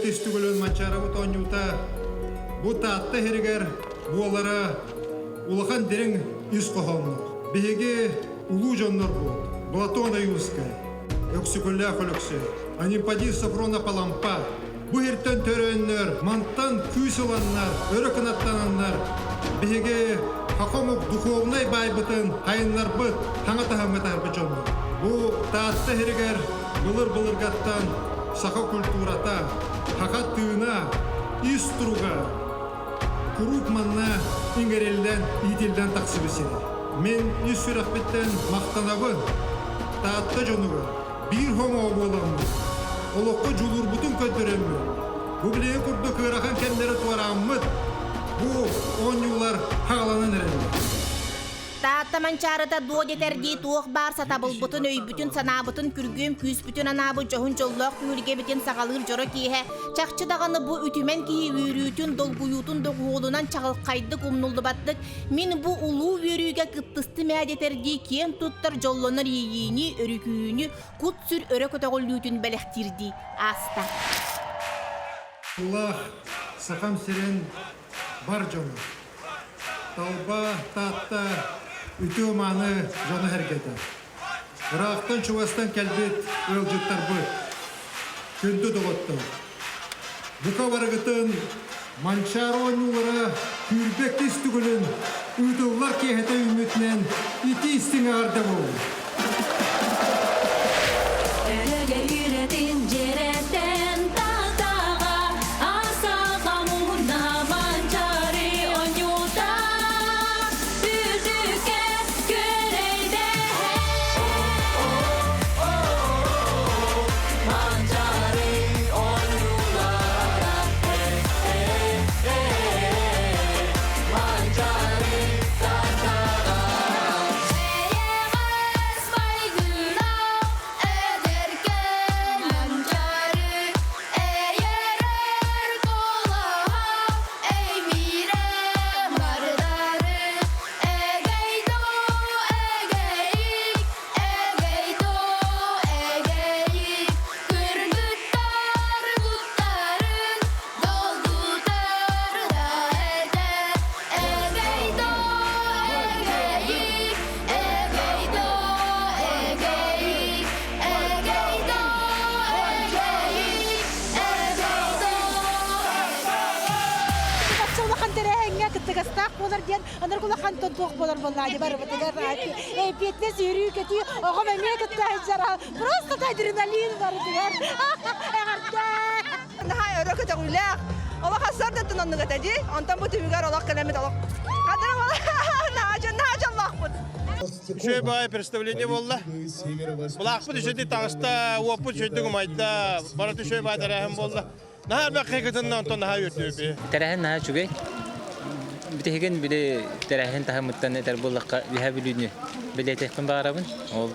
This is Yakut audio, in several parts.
иккис төгүлүн Манчаарыбыт оонньуута бу Таатта иһиригэр буолара улахан дириҥ ис хоһоонноох. Биһиги улуу дьоннорбут Платон Ойуунскай, Өксөкүлээх Өлөксөй, Анемподист Софронов Алампа бу сиртэн төрөөннөр, мантан күүс ыланнар, өрө кынаттананнар биһиги саха омук духовнай баайбытын хайыннарбыт, хаҥа таһымҥа таһарбыт дьоммут. Бу Таатта сиригэр былыр-былыргаттан саха культурата, саха тыына, ис туруга куруук манна иҥэриллэн, иитиллэн тахсыбыт сирэ. Мин ис сүрэхпиттэн махтанабын Таатта дьонугар, биир хомоҕо буоламмыт, олоххо дьулуурбутун көрдөрөммүт, бу билигин курдук ыарахан кэмнэри туорааммыт, бу оонньуулар хаҕаланан эрэллэр. Таатта Манчаарыта дуо дэтэрдии туох баар сатабылбытын, өйбүтүн-санаабытын, күргүөм күүспүтүн анаабыт дьоһун дьоллоох түһүлгэбитин саҕалыыр дьоро киэһэ чахчы даҕаны бу үтүмэн киһи үөрүүтүн, долгуйуутун доҕуһуолунан чаҕылхайдык, умнуллубаттык мин бу улуу үөрүүгэ кыттыстым ээ дэтэрдии киэн туттар дьоллонор иэйиини, өрүкүйүүнү, кут-сүр өрө көтөҕүллүүтүн бэлэхтиирдии ааста. Улаах Сахам сирин бар дьоно, Талба, Таатта үтүө-мааны дьоно-сэргэтэ, ыраахтан-чугастан кэлбит ыалдьыттарбыт, күндү доҕоттор! Бука барыгытын Манчаары оонньуулара сүүрбэ иккис төгүлүн ыытыллар киэһэтэ үүммүтүнэн итии-истиҥ эҕэрдэ буоллун! Өрөгө үөрэтин дьиэрэттэн таатаҕа асаха муна Манчаары оонньуута үрдүккэ күөрэйдэһэ. Манчаары оонньуулара Манчаары таатаҕа. Эйэҕэс майгылаах эдэркээн Манчаары эйэрэр куолаһа эймиирэ мардары эгэй-доо эгэйик эгэй-доо эгэйик кыргыттар куттарын долгутар да этэ эгэй-доо эгэйик эгэй-доо эгэйик эгэй-доо эгэйик эгэй-доо Бачча улахан тэрээһиҥҥэ кыттыгастаах буолар диэн ынырык улахан туох буолар буоллаа барыбытыгар эппиэтинэс үөрүү-көтүү оҕом эмиэ кытта сылдьара просто адреналин барытыгар эҕэрдэ Наһаа өрө көтөҕүүлээх. Олох ассардаттан оннук этэ дии. Онтон бу түмүгэр олох кэлэммит олох хадырым наһаа дьоллоохпут. Үчүгэй баай представление буолла. Былаахпыт үчүгэй таҕыста, уоппут үчүгэйдик умайда, барыта үчүгэй баай тэрээһин буолла. Наһаа элбэх киһи кытынна, онтон наһаа үөрдүбүт. Тэрээһин наһаа үчүгэй. Бүтүһүгүн били тэрээһин таһымыттан этэр буоллахха, үһэ бүлүүнү бэлиэтиэхпин баҕарабын. Ол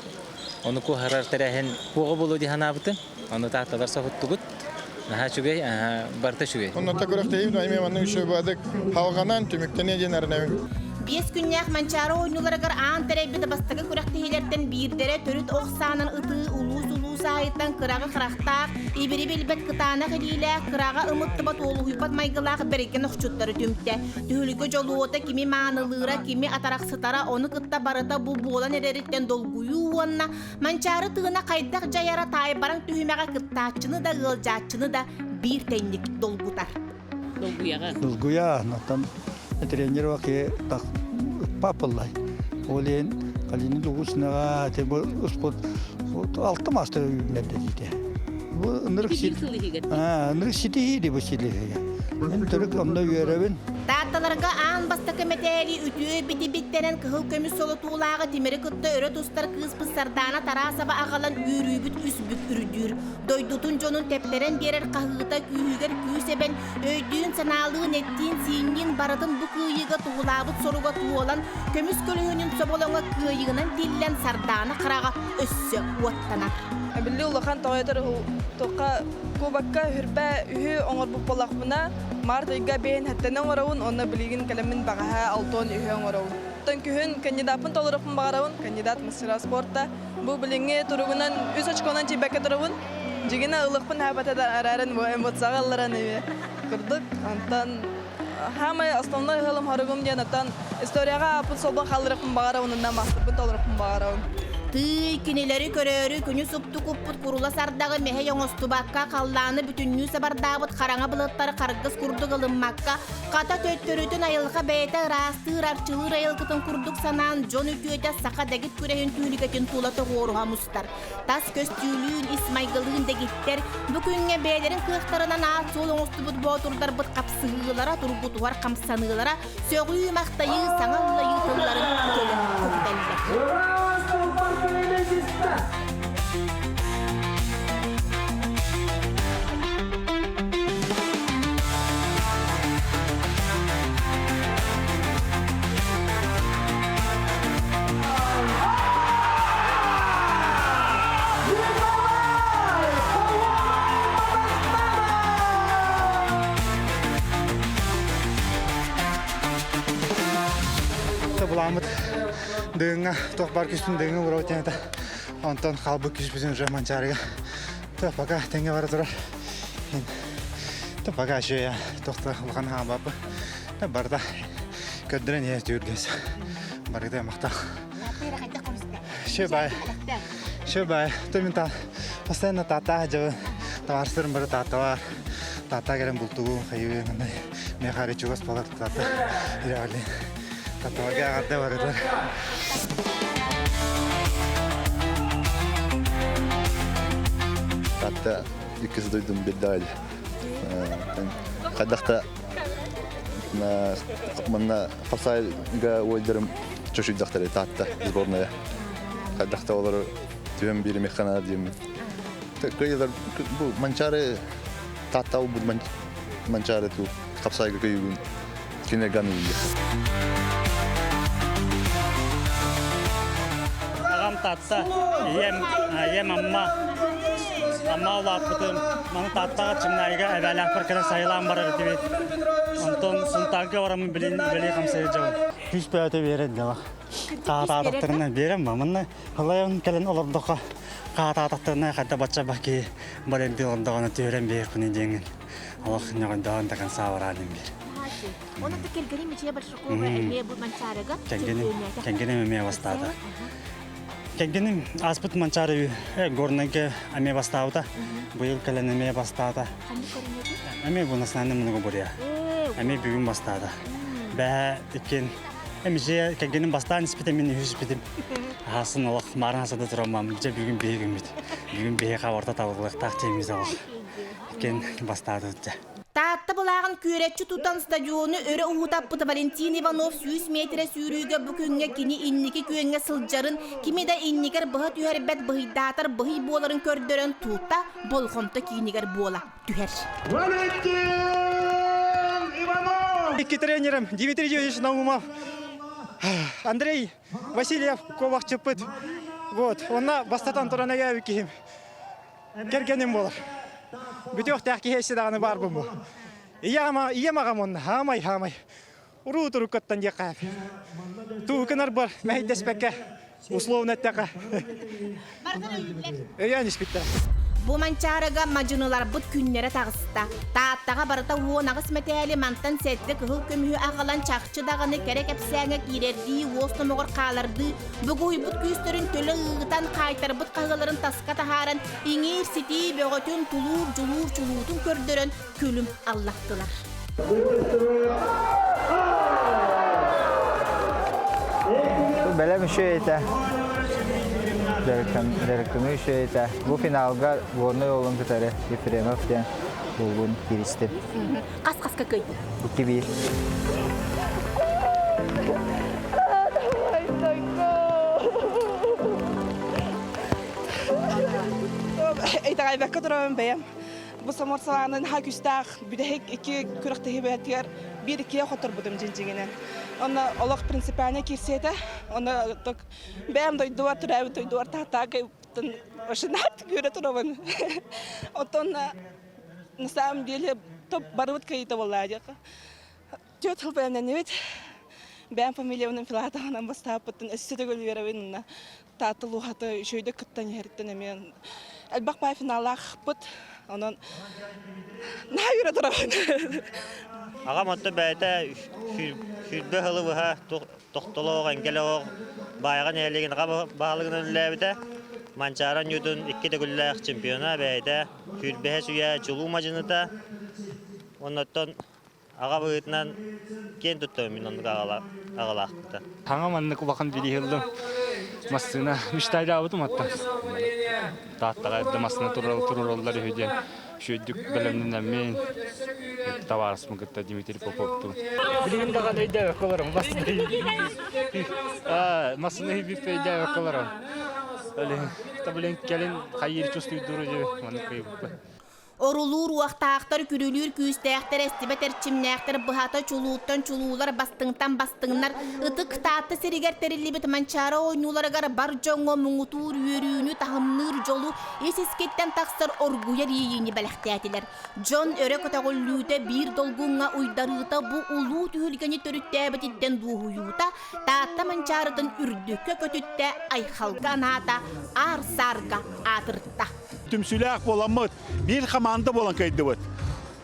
ону куоһарар тэрээһин куоҕа буолуо дии санаабытым. Ону таатталар соһуттугут. Наһаа үчүгэй, барыта үчүгэй. Оннук күрэхтэһии эмиэ маннык үчүгэй баадык халҕанан түмүктэниэ диэн эрэнэбин. Биэс күннээх Манчаары оонньууларыгар аан тэрэйбит бастакы күрэхтэһиилэртэн биирдэрэ төрүт ох саанан ытыы улуус-улуус аайыттан кыраҕы харахтаах, ибири билбэт кытаанах илиилээх, кыраҕа ымыттыбат уолуһуйбат майгылаах бэригэн охчуттары түмтэ. Түһүлгэ дьолуота кими маанылыыра, кими атарахсытара, ону кытта барыта бу буолан эрэриттэн долгуйуу уонна Манчаары тыына хайдах дьайара таайбараҥ түһүмэҕэ кыттааччыны да ыалдьааччыны да биир тэҥник долгутар. Долгуйаҕа. Долгуйа, оттон тренировки так папыллай. Ол иһин Калинин Лугуснаҕа те бу спорт алта мастер үүннэрдэ диите. Бу ынырык ынырык ситиһии бу силиһигэ. Мин төрүк онно үөрэбин. Таатталарга аан бастакы мэтээли үтүө бити-биттэнэн кыһыл көмүс солотуулааҕы тимири кытта өрө тустар кыыспыт Сардаана Тарасова аҕалан үөрүүбүт үс бүк үрдүүр. Дойдутун дьонун тэптэрэн биэрэр хаһыыта күүһүгэр күүс эбэн, өйдүүн-санаалыын, эттиин-сиинниин барытын бу кыайыыга туһулаабыт соруга туолан, көмүс көлөһүнүн соболоҥо кыайыынан тиллэн Сардаана хараҕа өссө уоттанар. Били улахан тоҕойотор туохха кубокка хүрбэ үһү оҥорбут буоллахпына, март ыйга бэйэн хэттэнэ оҥоробун уонна билигин кэлэммин баҕаһа алтон үһү оҥоробун. Оттон күһүн кандидаппын толоруохпун баҕарабын, кандидат мастера спорта. Бу билиҥҥи туругунан үс очконан тиийбэккэ турабын. Дьигинэ ылыхпын хаапата да арааран бу эмоцияҕа ылларан эми курдук. Онтон хаамай основной ыһылым хоругум диэн оттон историяҕа ааппыт суолбун хаалларыахпын баҕарабын уонна маастарбын толоруохпун баҕарабын. Тыый, кинилэри көрөөрү күнү супту куппут курулас ардаҕы мэһэй оҥостубакка, халлааны бүтүннүү сабардаабыт хараҥа былыттары харгыс курдук ылыммакка, хата төттөрүтүн айылҕа бэйэтэ ыраастыыр, арчылыыр айылгытын курдук санаан, дьон үтүөтэ саха дэгит күрэһин түүнүкэтин тула тоҕуоруһа мустар. Тас көстүүлүүн, ис майгылыын дэгиттэр, бу күҥҥэ бэйэлэрин кыахтарынан аат-суол оҥостубут боотурдарбыт хапсыһыылара, тургутуһар хамсаныылара, сөҕүү-махтайыы, саҥа ыллайыы тылларын төлө көтүтэллэр. Буламмыт дыгыҥҥа туох бар күспүн дыгыҥҥа уурабыт диэн этэ. Онтон хаалбыт күспүтүн уже Манчаарыга. То пока тэҥҥэ бара турар. То пока еще я тохто улахан хаамбаппын. Барда көрдөрөн иһэ түүргэс. Барыта махтал. Шөбай. Шөбай. То мен та постоянно тата жабы товарыстарым бары таталар. Тата келен бултугу хайы мехари чугас болар тата. Ирали. Таталарга агарда барыдар. Татта иккис дойдум бирдагыл. Хайдахта манна хапсайга уойдарым чочуйдахтары таатта сборная. Хайдахта олор түһэн биир механа диэммин. Кыйылар бу манчары таатта бу манчары ту хапсайга көйүгүн кинерган Аҕам Таатта, ийэм, ийэм Амма. Амма улааппытым. Маны Тааттаҕа Чымнаайга эбээлээхпэр кэлэн сайылаан барар этибит. Онтон Сунтаарга бараммын билин үлэлии хамсайы дьабын. Күүс бөҕөтө биэрэн дьалах. Хаатаатахтарына биэрэн ба. Манна халайан кэлэн олордоххо хаатаатахтарына хайда бачча баки барен олордоҕуна түһэрэн биэхпин диэҥин. Олох ньоҕойдоон до конца бараанын биэр. Оны да кэргэним Мичия Большакова эмиэ бу Манчаарыга Кэргэним эмиэ бастаата. Кэргэним ааспыт Манчаары Горнайга эмиэ бастаабыта. Быйыл кэлэн эмиэ бастаата. Эмиэ бу национальный многоборье. Эмиэ бүгүн бастаата. Бэһэ иккин Эмиже кэргэним бастаан испитим, мин үһүс испитим. Аһасын олох маарын хасада тураммам. Дьэ бүгүн биһи күммүт. Бүгүн биһи хабарта табыллыахтаах тиэмиз олох. Иккин бастаатыбыт дьэ. Таатта былааҕын күөрэччи тутан стадиону өрө уһутаппыт Валентин Иванов 100 метрэ сүүрүүгэ бу күҥҥэ кини инники күөҥҥэ сылдьарын, кими да иннигэр быһа түһэрбэт быһыйдаатар быһый буоларын көрдөрөн тута болҕомто киинигэр буола түһэр. Валентин Иванов! Икки тренерим Дмитрий Юрьевич Наумов, Андрей Васильев ковахчыппыт. Вот, онна бастатан туран эгээби киһим. Кэргэним буолар. Бүтүөхтээх киһи эссе даҕаны баарбын бу. Ийэм ийэм аҕам онно хаамай хаамай. Уруу туруккаттан диэххэ Туукунар бар мэһэйдэспэккэ условно эттэххэ. Өйөөн испиттэр. Бу Манчаарыга мадьыныларбыт күннэрэ таҕыста. Тааттаҕа барыта 18 мэтээли мантан сэттэ кыһыл көмүһү аҕалан чахчы даҕаны кэрэ кэпсээҥҥэ киирэрдии уос номоҕор хаалардыы Бугуйбут күүстэрин төлө ыытан, хаайтарбыт хаһыаларын таска таһааран, иҥиир-ситии бөҕөтүн, тулуур-дьулуур чулуутун көрдөрөн күлүм аллаттылар. Бэлэм үчүгэй этэ. Дьарыктаныы үчүгэй этэ. Бу финалга Горнай уолун кытары Ефремов диэн уолбун кииристим. Хас-хаска кыайдын? 2-1. Итэҕэйбэккэ турабын бэйэм. Бу саморсалаанын наһаа күүстээх бүтэһик икки күрэхтэһиибэтигэр биир иккигэ хоторбутум дьиҥ-дьиҥинэн. Онно олох принципиальнай киирсиэтэ. Онно бэйэм дойдубар төрөөбүт дойдубар тааттаакайбыттан ошинаат күөрэ турабын. Оттон на самом деле топ барыбыт кыайыыта буолла диэххэ. Түөрт сыл бэлэмнэннибит. Бэйэм фамилиябынан Элбэх баай финаллаахпыт. Онон наһаа үөрэ турабын. Аҕам отто бэйэтэ сүүрбэ сылы быһа тохтолоох, эҥкэлээх Баайаҕа нэһилиэгин аҕа баһылыгынан үлэлээбитэ. Манчаары оонньуутун икки төгүллээх чемпиона бэйэтэ сүүрбэһис үйэ чулуу мадьыныта. Оннуттан аҕа быһыытынан киэн туттабын мин оннук аҕалаахпыта. Хаҥа маннык улахан билии ыллым. Массыына мечтайдаабытым аттан. Тааттаҕа эрдэ массыына турараллар үһү диэн үчүгэйдик бэлэмнэнэммин табаарыспын кытта Дмитрий Поповтуун. Билигин даҕаны өйдөөбөккө олоробун массыына массыына иһийбиппин өйдөөбөккө олоробун. Блин, кэлин хайыыр чувствуйдууру дии маннык кыйбыппын. Орулуур уохтаахтар, күрүлүүр күүстээхтэр, эстибэт эрчимнээхтэр, быһата чулууттан чулуулар, бастыҥтан бастыҥнар Ытык Таатта сиригэр тэриллибит Манчаары оонньууларыгар бар дьоҥҥо муҥутуур үөрүүнү, таһымныыр дьолу, ис-искиттэн тахсар оргуйар иэйиини бэлэхтээтилэр. Дьон өрө көтөҕүллүүтэ, биир долгуҥҥа уйдарыыта бу улуу түһүлгэни төрүттээбититтэн дуоһуйуута Таатта Манчаарытын үрдүккэ көтүттэ, айхалга анаата, аар-саарга аатырта. Түмсүүлээх буоламмыт, биир хамаанда буолан кыайдыбыт.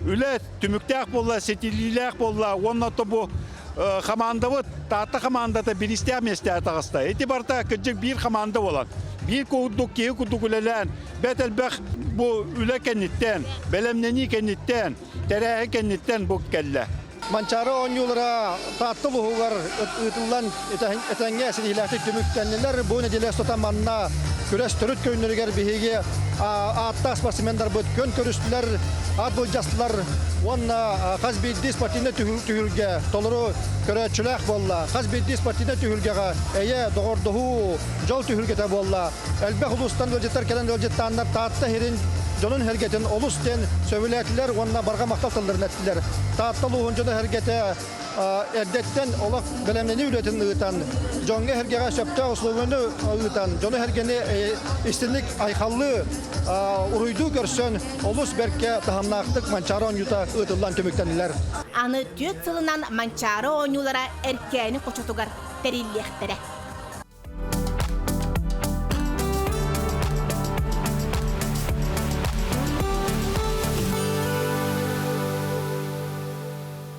Үлэ түмүктээх буолла, ситиһиилээх буолла уонна то бу хамаандабыт Таатта хамаандата бириистээх миэстэҕэ таҕыста. Ити барыта кырдьык биир хамаанда буолан, биир курдук киһи курдук үлэлээн, бэрт элбэх бу үлэ кэнниттэн, бэлэмнэнии кэнниттэн, тэрээһин кэнниттэн бу кэллэ. Манчаары оонньуулара Таатта улууһугар ыытыллан этэҥҥэ ситиһиилээхтик түмүктэннилэр. Бу нэдиэлэ устата манна күрэс төрүт көрүҥнэригэр биһиги ааттаах спортсменнарбыт күөн көрүстүлэр, аат былдьастылар уонна хас биирдии спортивнай түһүлгэ толору көрөөччүлээх буолла. Хас биирдии спортивнай түһүлгэҕэ эйэ, доҕордоһуу, дьол түһүлгэтэ буолла. Элбэх улуустан ыалдьыттар кэлэн ыалдьыттааннар Таатта сирин дьонун сэргэтин олус диэн сөбүлээтилэр уонна барҕа махтал тылларын эттилэр. Таатта улууһун дьоно-сэргэтэ эрдэттэн олох бэлэмнэнии үлэтин ыытан, дьоҥҥо-сэргэҕэ сөптөөх услуганы ыытан, дьону-сэргэни истинник айхаллыы, уруйдуу көрсөн, олус бэркэ таһымнаахтык Манчаары оонньуута ыытыллан түмүктэннилэр. Аны түөрт сылынан Манчаары оонньуулара Эркээни хочотугар тэриллиэхтэрэ.